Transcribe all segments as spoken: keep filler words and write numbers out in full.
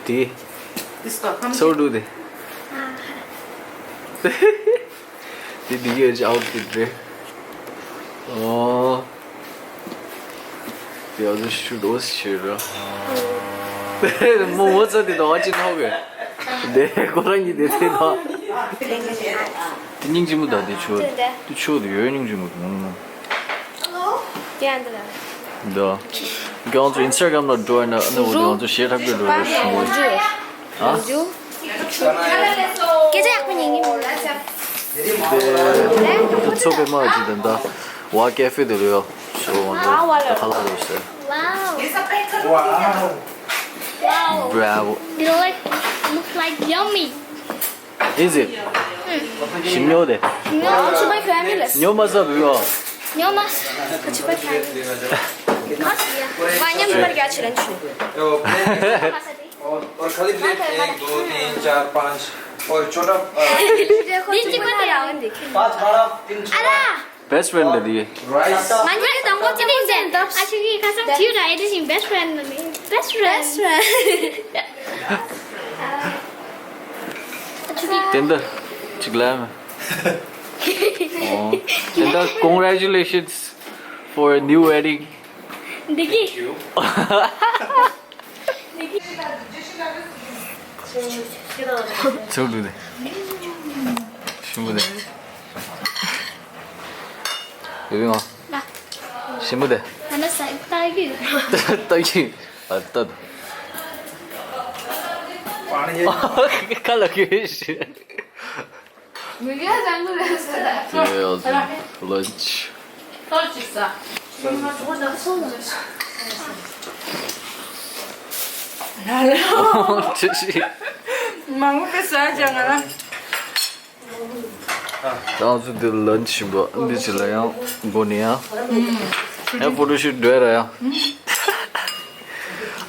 དེ། ཚོར་འདུག་དེ། དེ་འདི་གའི་ཨའུ་ཕིཊ་རེད། ཨོ། དེ་ཨ་ཟུ་ཤུ་ཏོ་ཤི་ར། མོ་མོ་ཚ་དེ་དང་ཨ་ཅི་ནོ་གི། དེ་ཁོ་རང་གི་དེ་དེ་དང་། དེ་སྙིང་རྗེ་མོ་དང་དེ་ཆོ། དེ་ཆོ་དེ་ཡོད་སྙིང་རྗེ་མོ་དེ་མོ་མོ། དེ་ཨ་འདི་ལ། འདི། ཁྱོད་ཚོ་ཨིན་སི་ཊ་གྷ་རམ་ལ་འགྲོ་ཡ་ན་ཨ་ནི་འོ་དེ་ང་ཚོ་ཞེ་དྲག་པོ་འགྲོ་ར་ཞུ། ཨ། སྐད་ཆ་ཡག་པོ་ཉན་གི་མོ་ལ་ཆ། དེ་ཚོ་པད་མ་ཅིག་དང་ད་ཝ་ཀེ་ཧྥེ་དེ་ལོ་ཡོ། ཤོ་ཝ་ལོ། ཨ་ཝ་ལོ། ཁ་ལག་ལོ་ཟེར། Wow. Wow. Bravo. You know, like, look like yummy. Is it? ཞིམ་ཉོ་དེ། ཉོ་ཆུ་པའི་ཁ་མི་ལས། ཉོ་མ་ཟ་བུ་ཡོ། ཉོ་མ་ཟ་ཆུ་པའི་ཁ་མི། ང་ཉམས་པར་རྒྱ་ཆེ་ལན་ཆུ། और और खाली प्लेट एक दो तीन चार पाँच और छोटा अ, देखो, देखो, देखो। पाँच बड़ा तीन छोटा। अरे। Best friend ལ་དེ། Rice. ང་ཚོ་དང་པོ་ཅི་ནས་ཟེར། ཨ་ཆུ་གིས་ཁ་སང་ཐིའུ་ར་ཨེ་ཏི་ཞིང་best friend ལ་ནི། Best friend. Best friend. དེ་འདི་ཅིག་ལ། ཨོ། དེ་འདི་congratulations for a new wedding. འདི་གི། ཚུར་འདུག་དེ། ཞིམ་པོ་དེ། ཡོད་པའི་ངང་། ཞིམ་པོ་དེ། ང་ལ་ས་ལྟ་གི། ལྟ་གི། ཨ་ལྟ་དང་། ཁ་ལ་གི་ཞིག་མི་ག་ཚང་གི་རེད་ཟེར། དེ་ཡོད་ལན་ཆི། ཐོར་ཅིག་ཟ། ཅི་ཞིག་མང་པོ་ཟ་བྱ་ང་རང་། ང་ཚོ་འདི་ལན་ཆི་ཞིམ་པོ་འདི་ཅི་ལ་ཡང་སྒོ་ནས་ཡང་། ཡང་ཕོ་ཊོ་ཤུཊ་འགྲོ་ཡ་ར་ཡང་།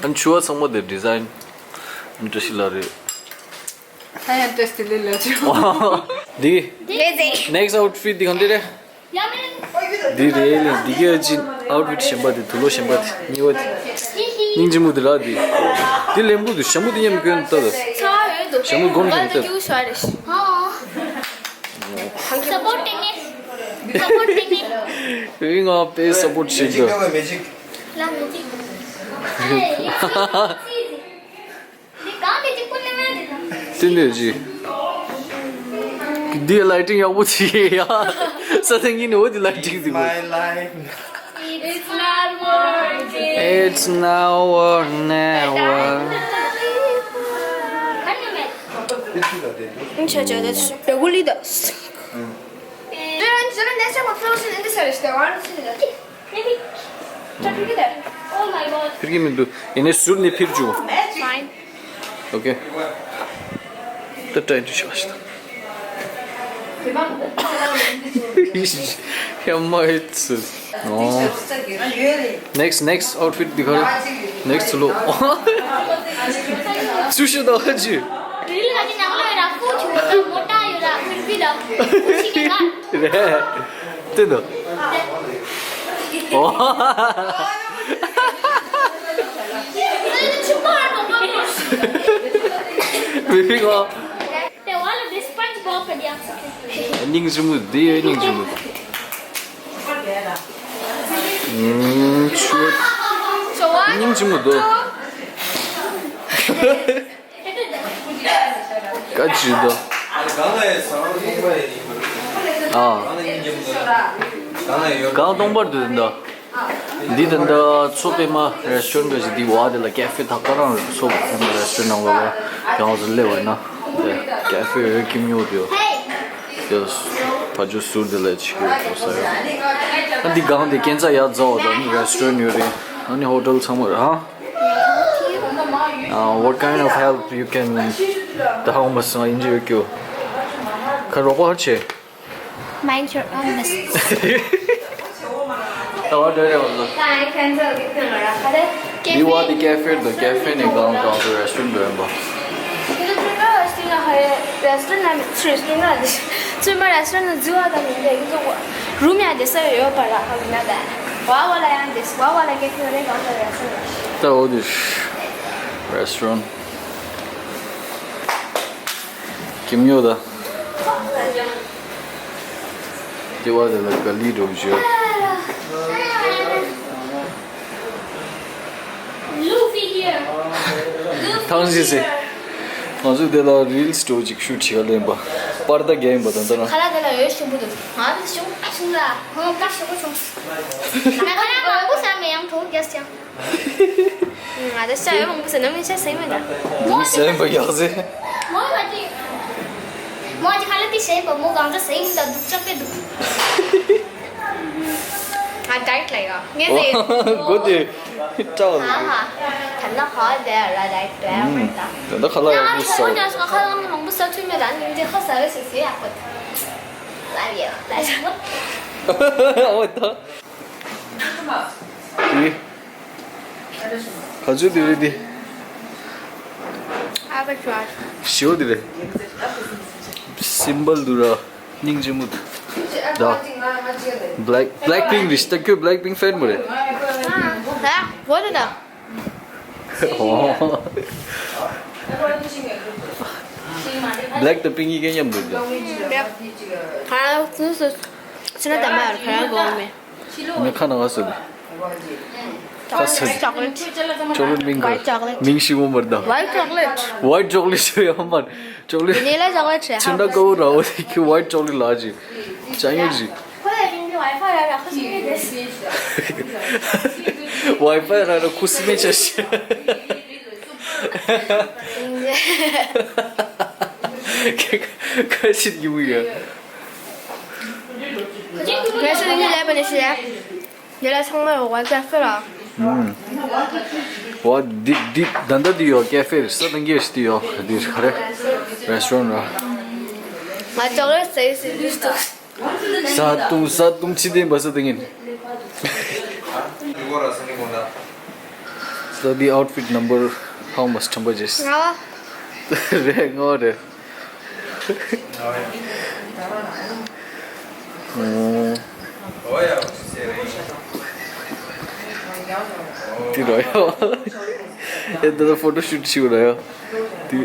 ཨ་ནི་ཆུ་བ་ཚང་མ་དེ་ཌི་ཛའིན་བཀྲ་ཤིས་ལགས་རེད། ད་ཡང་ཏོག་ཙམ་ལས་ལ་ཆུ། འདི། ལེ་ཛི། Next outfit འདི་གང་འདི་རེད། འདི་རེད་ལེ། འདི་གའི་ཅི་ཨའུ་ཕིཊ་གཞན་པ་དེ། དུག་ལོག་གཞན་པ་དེ། གཉིས་པ་དེ། སྙིང་རྗེ་མོ་དེ་ར་དེ། དེ་ལེན་པོ་དེ་ཞྭ་མོ་དེ་མཉམ་གྱོན་ལྟ་དང་། ཞྭ་མོ་སྒོམ་བཞིན་ལྟ་དང་། Support ཏེ་ནེ། Support ཏེ་ནེ། ཨེ་ང་དཔེ་སབ་པོར་བྱེད་དང་། ལ་མི་ཅིག་དེ་ནས་ཅི། འདི་ལའི་ཊིང་ཡག་པོ་བྱེད་ཡ། ས་ཐེངས་གཉིས་ནས་འོ་འདི་ལའི་ཊིང་འདི་དགོས། It's now or never. ཆ་ཆ་ད་བེ་གུ་ལི་ད། དེ་རང་ཅི་ལ་ནས་ཆ་མ་ཚོ་ཞིག་འདི་ས་རེ་ཤི་ད་ཝང་ཅི་ལ། ཕིར་གི་མི་འདུག་ཡིན་ནའི་ཟུར་ནས་ཕིར་བཅུག Fine. Okay. ད་ཏྲའི་འདྲི་ཞུ་བ་ཞིག་དང་། ཧེ་མ་ཨེ་ཚུ། ཨོ། Next, next outfit འདི་ག་རེ། Next ལོ། ཚུ་ཞིག་དང་ཧ་ཅི། རེད། དེ་ནོ། ཨོ། མི་ཕིག་གོ། སྙིང་རྗེ་མོ་འདི་ཡོད། སྙིང་རྗེ་མོ། ཨུམ། ཆུ། སྙིང་རྗེ་མོ་འདུག་ཀ་ཅི་འདུག་ཨ། གང་སྟོང་པར་འདུག་འདུག་འདི་ད་ལྟ་མཚོ་པད་མ་རེ་སི་ཊོ་རན་ཊི་འདྲ་ཞིག་འདི་བ་དེ་ལ་ཀེ་ཧྥེ་ད་ག་རང་རེད། མཚོ་པད་མ་རེ་སི་ཊོ་རན་ཊི་ནང་ལོགས་ལ་ཡང་ཟེར་སླེབས་པ་ཡིན་ན་ཀེ་ཧྥེ་འོས་ཀྱི་མྱོང་དེ་ཡོད། དེ་ཕ་ཇོ་ཟུར་དེ་ལ་ཅིག་ཡོད་ས་ཡོད། ཨ་འདི་སྒང་དེ་སྐྱེན་རྩ་ཡག་རྩ་བ་དང་ནི་རེ་སི་ཊོ་རན་ཊི་ཡོད་རེད། ཨ་ནི་ཧོ་ཊེལ་ཚང་མ་རེད་ཧ། Uh, what kind of help you can the homeless in Jigyo? ཁ་རོགས་པ་ཧར་ཆེ། Mind your own business. ད་བར་འདྲ་རེད་བ། ད་ཁན་ཚོ་གི་ཁྱོད་ང་ར་ཁ་རེད། ཡི་བ་དེ་ཀེ་ཧྥེ་དང་ཀེ་ཧྥེ་ནས་གང་གང་དུ་རེ་སི་ཊོ་རན་ཊི་འདྲ་ཡིན་པ། དེ་ཚོ་ཁྱོད་ཀ་ཤི་ང་ཧ་རེ་རེ་སི་ཊོ་རན་ཊི་ན་རེ་སི་ཊོ་རན་ཊི་ན་ཚུལ་མ་རེ་སི་ཊོ་རན་ཊི་ན་རྫི་བ་དང་མི་འདྲ་ཡིན་ཙོག་རུམ་ཡང་དེ་ས་ཡོད་པ་ར་ཧ་གི་ན་ད། བ་བ་ལ་ཡང་དེ་བ་བ་ལ་ཀེ་ཧྥེ་རེ་གང་དུ་རེ་སི་ཊོ་རན་ཊི་ན། ད་འོ་དེ། Restaurant. Kim yo da. Dewa de la gali do je. Luffy here. Luffy here. ང་ཚོ་དེ་ལ་རིལ་སི་འདྲ་བོ་ཅིག་ཤུཊ་བྱེད་ཡ་ལེན་པ། པར་ད་རྒྱག་ཡིན་པ་དང་ད་ན། ཁ་ལག་དེ་ལ་འོས་ཤིང་པོ་འདུག་ང་ཚོ་ཤུང་ཤུང་ལ་ཧོང་ཀ་ཤོག་ཤོང་། ང་ཁ་ལག་མང་པོ་ཟ་མེད་ཡང་གྲོགས་རྒྱག་ཅིང་། ང་ཚོ་ཤ་ཡོད་མང་པོ་ཟ་ནམ་ཡང་ཤ་ཟ་ཡི་མེད་ད། མི་ཟ་ཡིན་པ་ཡག་ཟེ། མོ་ཁ་ལག་དེ་ཟ་ཡིན་པ་མོ་གང་ཚ་ཟ་ཡིན་ད་འདུག་ཅག་པེ་འདུག་ང་ཌའེ་ཊི་ལ་ཡོད། ངས་ཟེར། གོ་དེ་སྐྲག་ཧ་ཧ། ད་ནི་ཧ་དེ་ར་ཌའེ་ཊི་ལ་ཡོད་མེད་ད། ད་ལྟ་ཁ་ལག་ཡག་པོ་ཟ། ང་ཁ་ལག་མང་པོ་ཟ་ཐུབ་མེད་ད། ནི་འདི་ཁ་ཟ་བས་ཟེར་ཟེར་ཡག་པོ། ལ་ཡོད་ལ་ཡོད། འོ་ད། དེ། ག་ཚོད་དེ་རེད་དེ། ཞེའོ་དེ་རེད། སིམ་པལ་འདུག་ར། སྙིང་རྗེ་མོ་འདུག་ད། Black Blackpink རེད་ཤག་ད་ཁྱོད་Blackpink ཕེན་མོ་རེད། ད་བོ་དེ་ད། Black དང་Pink གཉིས་ཀ་མཉམ་དུ་འདུག་ད། ཁ་ཚུན་སུ་ཕྱི་ན་དམ་པ་ཡོད་ཁ་ར་གོ་མེད། ངས་ཁ་ནང་ང་ཟེར་གི། ཁ་ཟེར་གི། Chocolate. Chocolate མིང་ག། White chocolate. མིང་ཞིག་མོ་མར་ད། White chocolate. White chocolate ཞུ་ཡ་མར། Chocolate. Vanilla chocolate ཞུ་ཡ། ཚོན་ཁྲ་དཀར་པོ་ར་བ་དེ་ཁྱོད་White chocolate ལ་ཅི། ཅང་ཡོད་ཅི། ཁོ་ཡ་ཅིང་གི་Wi-Fi ར་ར་ཁོ་སུ་མེད་དེ། Wi-Fi ར་ར་ཁོ་སུ་མེད་ཆ་ཤི། ཁ་ཤི་གི་མུ་ཡ། ངས་སུ་ཡིན་ལས་པ་ནས་ཤི་ཡ། ཉེ་ལ་ཚང་མ་ཡོང་བ་ཀ་ཧྥེ་ལ། ཨུམ། ཝ་འདི་འདི་ད་ལྟ་འདི་ཡོད་ཀ་ཧྥེ་རེད། ས་དང་གེ་ཤི་འདི་ཡོད་འདི་ག་རེ། རེ་སི་ཊོ་རན་ར། ང་ཅོག་ལེ་ཊི་ཟ་ཡི་ཟེར་འདི་ཞུ། ས་དུང་ས་དུང་ཕྱི་དེ་འབའ་ས་དེ་ངན། So the outfit number how much ཁྲམ་པ་ཅེས། ང་བ། རེད་ང་བ་རེད། ཨོ། དེ་རོ་ཡོ། ཨེ་ད་ཕོ་ཊོ་ཤུཊ་བྱེད་རོ་ཡོ། དེ།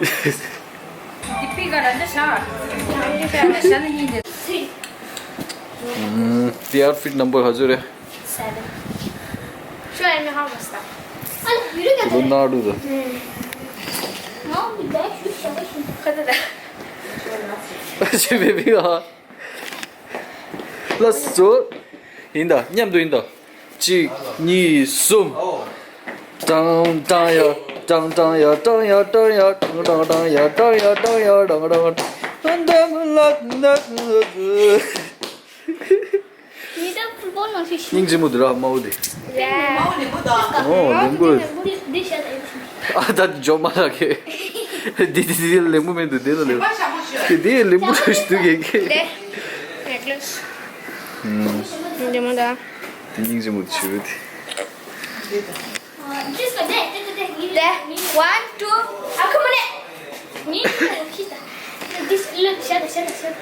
དེ་ཨའུ་ཊི་ཕིཊ་ནམ་བར་ག་ཚོད་རེད། Seven. Show me how much that. ལོ་ན་རུ་དོ། ཁ་ད་ད། ཨ་ཅེ་བེ་བི་ཨ། ལ་སོ། ཡིན་ད་མཉམ་དུ་ཡིན་ད། གཅིག་གཉིས་གསུམ། ཀྲང་ཀྲང་ཡ་ཀྲང་ཀྲང་ཡ་ཀྲང་ཡ་ཀྲང་ཡ་ཀྲང་ཀྲང་ཀྲང་ཡ་ཀྲང་ཡ་ཀྲང་ཡ་ཀྲང་ཀྲང་། མི་ད་ཕུ་པོ་ནང་ཞིག་ཤི། སྙིང་རྗེ་མོ་འདུག་ར་དམར་པོ་དེ། ཡ། ཨོ་ལེམ་པོ། འདི་འདི་ཤ་ད་ཨེ་ཤི། ཨ་ད་འཇོ་མ་ར་གེ། འདི་འདི་འདི་ལེམ་པོ་མེད་འདུག་དེ་ལ་ལེམ། དེ་དེ་ལེམ་པོ་ར་ཞིག་འདུག་གེ་གེ། དེ། ནེག་ལེ་སི། ཨུམ། སྙིང་རྗེ་མོ་ད། དེ་སྙིང་རྗེ་མོ་དེ་ཞུ་རེད། དེ། One, two, ཨ་ཁུ་མ་ནེ། ནི་ཁྱི་ད། This look, shut up, shut up, shut up.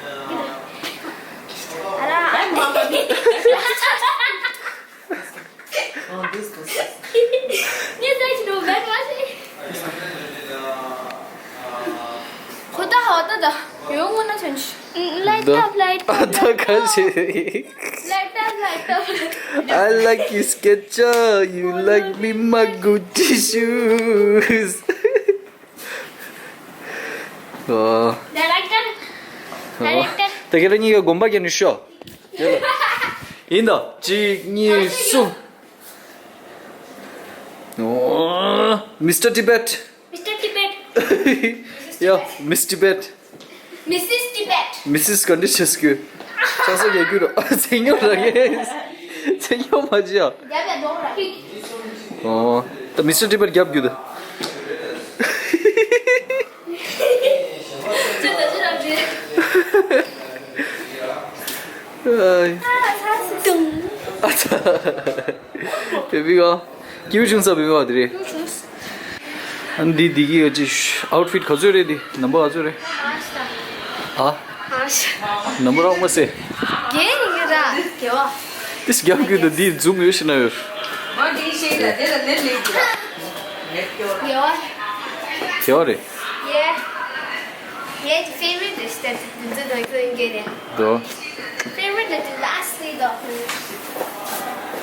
ཨ་ར། ངས་ད་ཅི་འགྲོ་བས་མ་ཤེས། ཁོ་ད་ཧ་ད་ད་ཡོང་ངོ་ན་ཚོན་ཆུ། Light up, light up, ད་ཁ་ཤས། Light up, light up. I like your Skechers, you like me, my Gucci shoes. ཨོ། Director. Director. ད་ཁྱེད་རང་གཉིས་ཀྱི་དགོན་པ་རྒྱབ་ནས་ཤོག་ཡིན་ད། གཅིག་གཉིས་གསུམ། ཨོ། Mister Tibet. Mister Tibet. ཡ། Miss Tibet. Missus Tibet. Missus ག་འདྲ་བྱས་སྐྱོ། ཆགས་སོ་རྒྱག་རྒྱུ་ར། ཚེ་སྙོག་ར་ངས། ཚེ་སྙོག་མ་བྱེད་ཡ། རྒྱབ་ཡ་འདོགས་ར། ཨོ། ད་Mister Tibet རྒྱབ་རྒྱུ་ད། ཅི་ད་ཅི་ར་ཅི། ཨའི། ཨ་ཚ། བེ་བི་ག་སྐྱིད་པོ་བྱུང་ས་བེ་བི་ག་དེ་རེད། ཨ་འདི་འདི་གི་ཡོད་ཅི། ཨའུ་ཊི་ཕིཊ་ག་ཚོད་རེད་འདི། ནམ་བར་ག་ཚོད་རེད། ཨ། ནམ་བར་རོགས་མ་ཟེར། རྒྱན་ཡིན་གྱི་ར་དགེ་བ། ཏིས་རྒྱབ་རྒྱུ་དང་འདི་འཛུམ་ཡོད་ཤི་ན་ཡོད། དགེ་བ། དེ་བ་རེད། Yeah. Yeah, the favorite dish that the the the the the the the the favorite that the last day the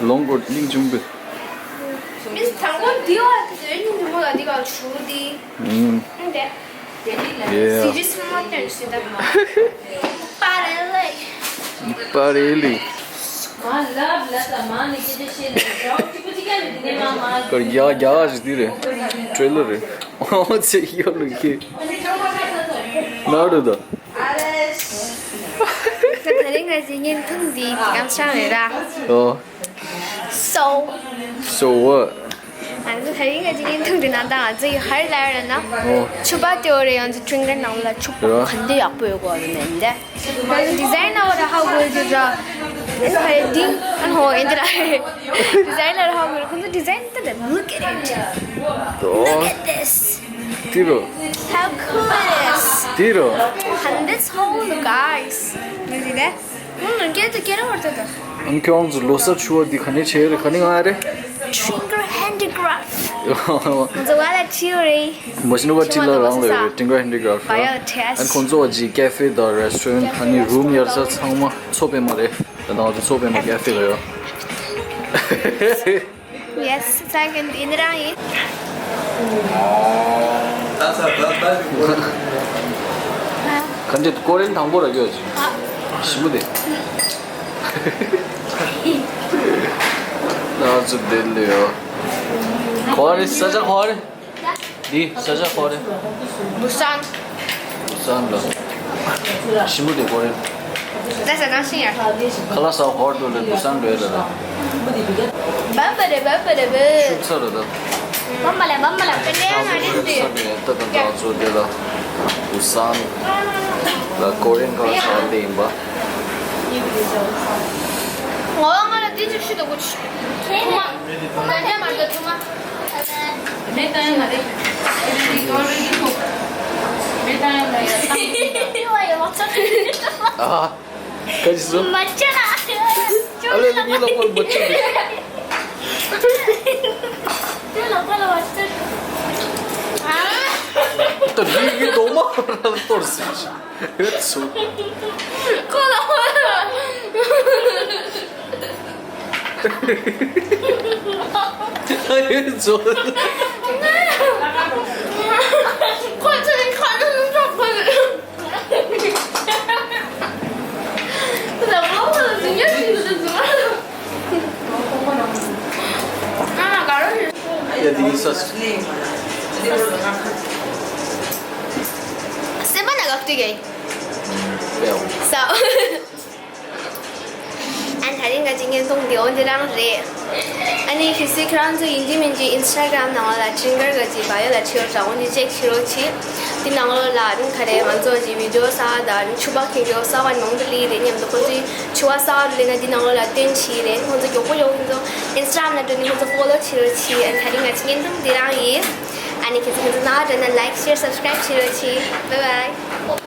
long good ling jumbe. Miss Tango Dio at the end of the world, I think I'll show the. Mm. And that. Yeah. See, just more than see that. Parallel. Parallel. कर या क्या आज दी रे ट्रेलर रे। ཨོ་ཙེ་ཡོ་ལུ་ཁེ། ནར་དུ་དོ། ད་རིང་ང་ཞིག་བརྙན་ཐུང་འདི་སྐམ་ཤང་རེད་ར། ཨོ། So. So what? ང་ཚོ་ད་རིང་ང་ཚོའི་བརྙན་ཐུང་འདི་ནང་ད་ང་ཚོ་ཡི་ཧར་ལ་ར་ན། ཨོ། ཕྱུ་པ་ཏེ་ཨོ་རེ་ཡང་ཚོ་ཁྲིང་གར་ནང་ལ་ཕྱུ་པ་ར། ག་འདི་ཡག་པོ་ཡོད་གོ་རེ་མེད་འདི། ང་ཚོ་ཌི་ཛའིན་ནང་ར་ཧ་གོ་ཡོད་ར། ཨེ་ཧ་ཡ་ཌི་ཨན་ཧོ་ཨེ་འདི་ར། ཌི་ཛའིན་ནང་ར་ཧ་གོ་ཡོད། ཁོང་ཚོ་ཌི་ཛའིན་ད་ད། Look at it. Look at this. ཏི་རོ། How cool is this? ཏི་རོ། And this whole, guys. ངས་ཀྱང་ཚོ་ཁྱེད་རང་བར་ད་ད། ཨང་ཁྱོད་ཚོ་ལོ་གསར་ཕྱུ་པ་འདི་ག་ནས་བྱས་རེད། ག་ནས་ང་རེད། Twinkle Handicraft. ང་ཚོ་བ་ལ་ཁྲིད་རེད། མ་གཞི་ནུ་བ་ཁྲིད་ལ་རང་ལ་རེད། Twinkle Handicraft. Bio test. ཨན་ཁོང་ཚོ་བ་ཇི་ཀེ་ཧྥེ་དང་རེ་སི་ཊོ་རན་ཊི་ཨ་ནི་རུམ་ཡར་ས་ཚང་མ་མཚོ་པདྨ་རེད། ད་ང་ཚོ་མཚོ་པདྨ་ཀེ་ཧྥེ་ལ་ཡོད། Yes, second in རང་ཡིན། ག་འདྲ་ཀོ་རེན་དང་པོ་ར་ཡོད་ཅིང་། ཞིམ་པོ་དེ། ང་ཚོ་དེ་ལ་ཡོད། ག་བ་རེད། ས་ཆ་ག་བ་རེད། འདི་ས་ཆ་ག་བ་རེད། བུ་སན། བུ་སན་ལ། ཞིམ་པོ་དེ་ག་བ་རེད། ད་ས་གང་ཤེས་ཡ། ཁ་ལག་ཟ་བ་ག་བར་འགྲོ་ལེ་བུ་སན་འགྲོ་ཡ་ལ་ར། བམ་པ་རེད། བམ་པ་རེད། བུ། ཤུག་ཚ་རེད་ད། བམ་པ་ལ་བམ་པ་ལ་ཀ་ལེ་ང་རེད་དེ། ཤུག་ཚ་རེད་ད། ད་ང་ཚོ་དེ་ལ་བུ་སན་ལ་ཀོ་རེན་ཁ་ལག་ཟ་བ་དེ་ཡིན་པ། ང་ང་ལ་དེ་ཅིག་ཤི་ད་གོ་ཆི། ཁོ་མ། ཁོ་མ་དེ་མ་གཏོགས་ཁོ་མ། མེ་ཏང་ཡང་མ་རེད། མེ་ཏང་ཡང་མ་ཡ། ཨ། ག་ཅི་སོ། མ་ཅི་ན། ཨ་ལེ་ལེ་ཉི་ལོག་པར་མ་ཅི་རེད། ཉི་ལོག་པར་མ་ཅི་རེད། ཨ། ད་ལི་ཡི་དོ་མ་ར་གཏོར་སྲིད། ཨེ་ཚུ། ཁོ་ལ་ཁོ་ལ། ཨེ་ཚུ། ཁོ་ཚོ་ནི་ཁ་ནང་ནང་ཁྲོག་ཁོ་ལ། ཁོ་ལ་ཁོ་ལ་ཟིང་ཡ་ཟིང་ཟིང་ཟིང་། ཨ་མ་ག་རོ་ཡོད། ཡ་དེ་ཡིན་ས། སེམས་པ་ན་ག་ཀྲིག་ཡ། ཡ། ས། ཨན་ད་རིང་ང་ཅི་བརྙན་ཐུང་འདི་འོ་འདི་རང་རེད། ཨ་ནི་ཁྱེད་ཚོས་ཁྱེད་རང་ཚོ་ཡིན་གཅིག་མིན་གཅིག་ཨིན་སི་ཊ་གྷ་རམ་ནང་ལ་ཊིང་གར་ག་ཅི་བ་ཡོ་ལ་ཁྲིད་ཡོད་ཙང་འོ་འདི་ཅེག་བྱེད་རོགས་གྱིས། འདི་ནང་ལོགས་ལ་ཨ་ནི་ག་རེ་ང་ཚོ་གི་བི་ཌི་ཡོ་གསར་བ་དང་ཨ་ནི་ཕྱུ་པ་གི་བི་ཌི་ཡོ་གསར་བ་མང་དུ་སླེབས་རེད། མཉམ་དུ་ཁོ་ཚོའི་ཕྱུ་པ་གསར་བ་སླེབས་ན་འདི་ནང་ལོགས་ལ་སྟོན་བྱེད་རེད། ཁོ་ཚོ་མགྱོགས་པོ་མགྱོགས་པོ་ཁོ་ཚོ་ཨིན་སི་ཊ་གྷ་རམ་ལ་འགྲོ་ནི་ཁོ་ཚོ་ཕོ་ལོ་བྱེད་རོགས་གྱིས། ཨན་ད་རིང་ང་ཅི་བརྙན་ཐུང་འདི་རང་ཡིན། ཨ་ནི་ཁྱེད་ཚོ་ཁྱེད་ཚོ་ནང་འགྲོ་ན་ལའིཀ་ཤེར་སབ་སི་ཀ་རའིབ་བྱེད་རོགས་གྱིས། བའི་བའི།